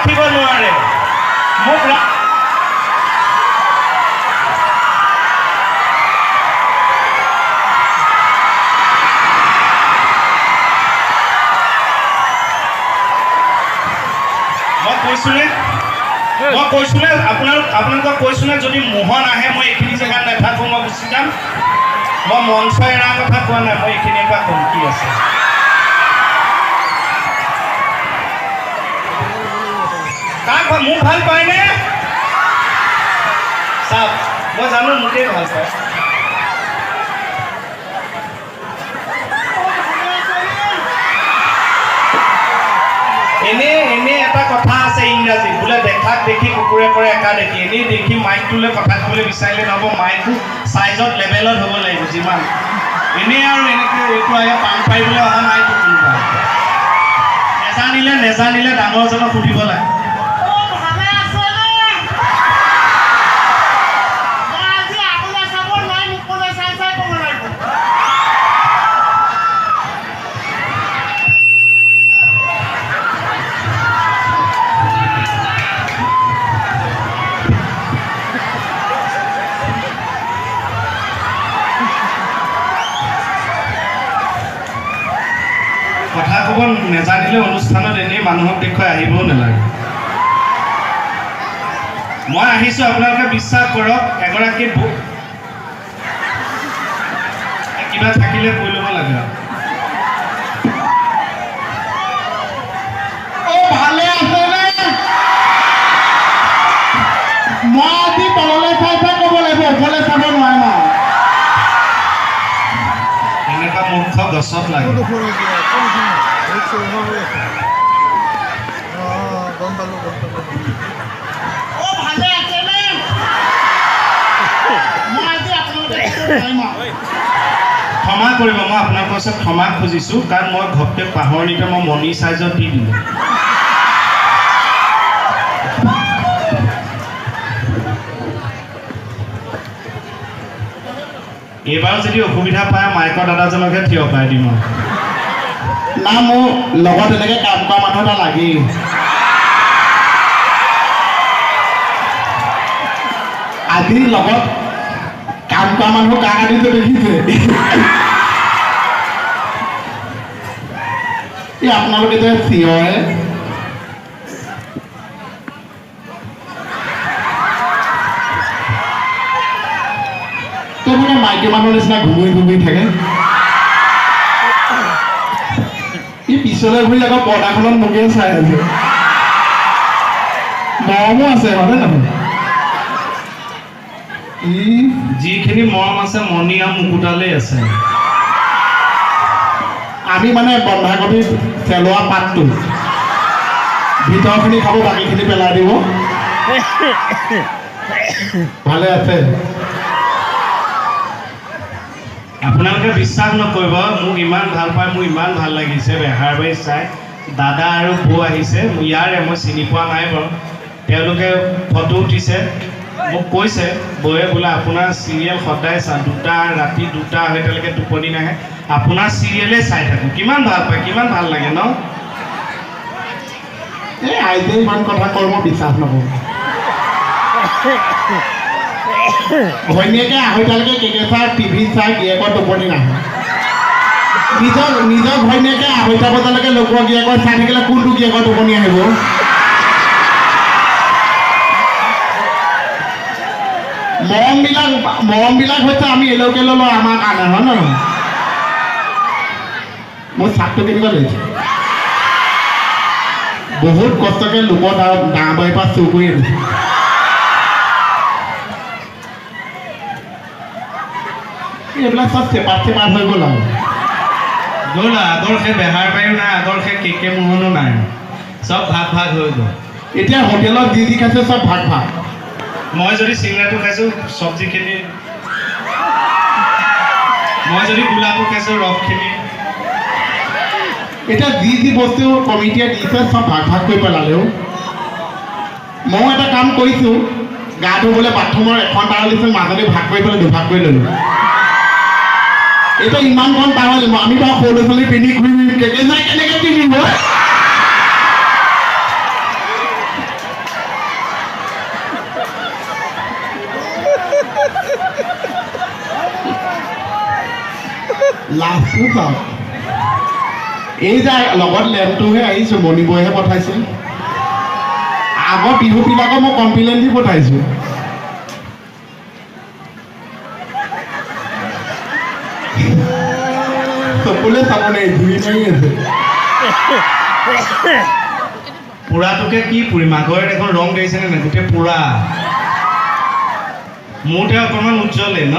ৰাখিব নোৱাৰে। মোক মই কৈছোনে, মই কৈছোনে আপোনালোকক কৈছোনে, যদি মোহন আহে মই এইখিনি জেগাত নাথাকোঁ, মই গুচি যাম। মই মঞ্চ এৰাৰ কথা কোৱা নাই, মই এইখিনিৰ পৰা কম কি আছে। কাক মোক ভাল পায়নে? চাওক, মই জানো মোকেই ভাল পায়। এনেই এনেই এটা কথা আছে ইংৰাজীত, বোলে দেখাক দেখি কুকুৰে কৰে একা দেখি। এনেই দেখি মাইকটোলৈ কথা ক'বলৈ বিচাৰিলে নহ'ব, মাইকটো চাইজত লেভেলত হ'ব লাগিব। যিমান এনেই আৰু এনেকৈ এইটো আহি পাণ পাৰিবলৈ অহা নাইতো কোনোবা। নেজানিলে নেজানিলে ডাঙৰজনক সুধিব লাগে। অ, ভালে আছেনে? মই আজি আগলৈ চাব নোৱাৰিম, মুখলৈ চাই চাই ক'ব লাগিব। কথা ক'ব নেজানিলে অনুষ্ঠানত এনেই মানুহক দেখুৱাই আহিবও নালাগে। মই আহিছোঁ, আপোনালোকে বিশ্বাস কৰক, এগৰাকী কিবা থাকিলে কৈ ল'ব লাগে আৰু। অ, ভালে আছেনে? মই আজি তললৈ চাই চাই ক'ব লাগিব, ওপৰলৈ চাব নোৱাৰিম আৰু। এনেকুৱা মূৰ্খ গছত লাগে। গম পালোঁ, গম পালোঁ। অ, ভালে আছেনে? মই আজি আপোনালোকে ক'ব নোৱাৰিম আৰু। ক্ষমা কৰিব, মই আপোনালোকৰ ওচৰত ক্ষমা খুজিছোঁ, কাৰণ মই ঘপকে পাহৰণিতে মই মণি চাইজত দি দিলোঁ। এইবাৰ যদি অসুবিধা পায়, মাইকৰ দাদাজনকহে থিয় কৰাই দিম আৰু। না, মোৰ লগত এনেকে কাম কৰা মানুহ এটা লাগেই। আজি লগত কাম কৰা মানুহ কাক আনিছে দেখিছে? এই আপোনালোকে যে চিঞৰে, তেওঁলোকে মাইকী মানুহৰ নিচিনা ঘুমুৰি ঘুমুৰি থাকে। ই পিছলৈ ঘূৰি আকৌ পৰ্দাখনত মোকে চাই আছে। মৰমো আছে, হয়নে নহয়? ই যিখিনি মৰম আছে মণি আৰু মুকুতালেই আছে। আমি মানে বন্ধাকবি চেলোৱা পাতটো ভিতৰখিনি খাব, বাকীখিনি পেলাই দিব। ভালে আছে? আপোনালোকে বিশ্বাস নকৰিব, মোক ইমান ভাল পায়, মোৰ ইমান ভাল লাগিছে বেহাৰবাৰী চাই। দাদা আৰু বৌ আহিছে, মোৰ ইয়াৰে, মই চিনি পোৱা নাই বাৰু। তেওঁলোকে ফটো উঠিছে, মোক কৈছে বৌয়ে বোলে আপোনাৰ চিৰিয়েল সদায় চাওঁ, দুটা ৰাতি দুটা আঢ়ৈটালৈকে টোপনি নাহে, আপোনাৰ চিৰিয়েলেই চাই থাকোঁ। কিমান ভাল পায়, কিমান ভাল লাগে ন? এই আইজে ইমান কথা কয়, মই বিশ্বাস নকৰোঁ। ঘৈণীয়েকে 2:30লৈকে কেকে চাই, টিভি চাই, গিৰিয়েকৰ টোপনি নাহে। নিজৰ নিজৰ ঘৈণীয়েকে 2:30 বজালৈকে লোকৰ গিৰিয়েকৰ চাই থাকিলে কোনটো গিৰিয়েকৰ টোপনি আহিব? মৰমবিলাক হৈছে আমি এলৈকে ল'লো আমাৰ কাৰণে, হয় নহয়? মোৰ চাহটো কেনেকুৱা লাগিছে? বহুত কষ্টকে লোকৰ ডাঙৰবাৰীৰ পৰা চুৰ কৰি আনিছে। এইবিলাক চব চেপাত চেপাত হৈ গ'ল আৰু। গ'ল আৰু, আগৰ সেই বেহাৰবাৰীও নাই, আগৰ সেই কে কে মোহনো নাই, চব ভাগ ভাগ হৈ গ'ল। এতিয়া হোটেলত যি যি খাইছে চব ভাগ ভাগ। মই যদি চিঙৰাটো খাইছোঁ চব্জিখিনি, মই যদি গোলাটো খাইছোঁ ৰসখিনি। এতিয়া যি যি বস্তু কমিটিয়ে দিছে চব ভাগ ভাগ কৰি পেলালেও। ময়ো এটা কাম কৰিছোঁ, গা ধুবলৈ বাথৰুমৰ এখন টাৱেল দিছোঁ, মাজতে ভাগ কৰি পেলাই দুভাগ কৰি ল'লোঁ। এতিয়া ইমানখন টাৱেল আমি বাৰু সৰু ল'ৰা ছোৱালী পিন্ধি ঘূৰি কেনেকৈ পিন্ধিব? লাজটো চাওক। এই যে লগত লেমটোহে আহিছোঁ, মণিবইহে পঠাইছে। আগৰ বিহুবিলাকো মই কমপ্লেইন দি পঠাইছোঁ। চকুলে চাব নাই, জুই মাৰি আছে। পোৰাটোকে কি পুৰিম, আগৰে দেখোন ৰং দেখিছেনে নাই, গোটেই পোৰা। মোৰতে অকণমান উজ্জ্বলে ন?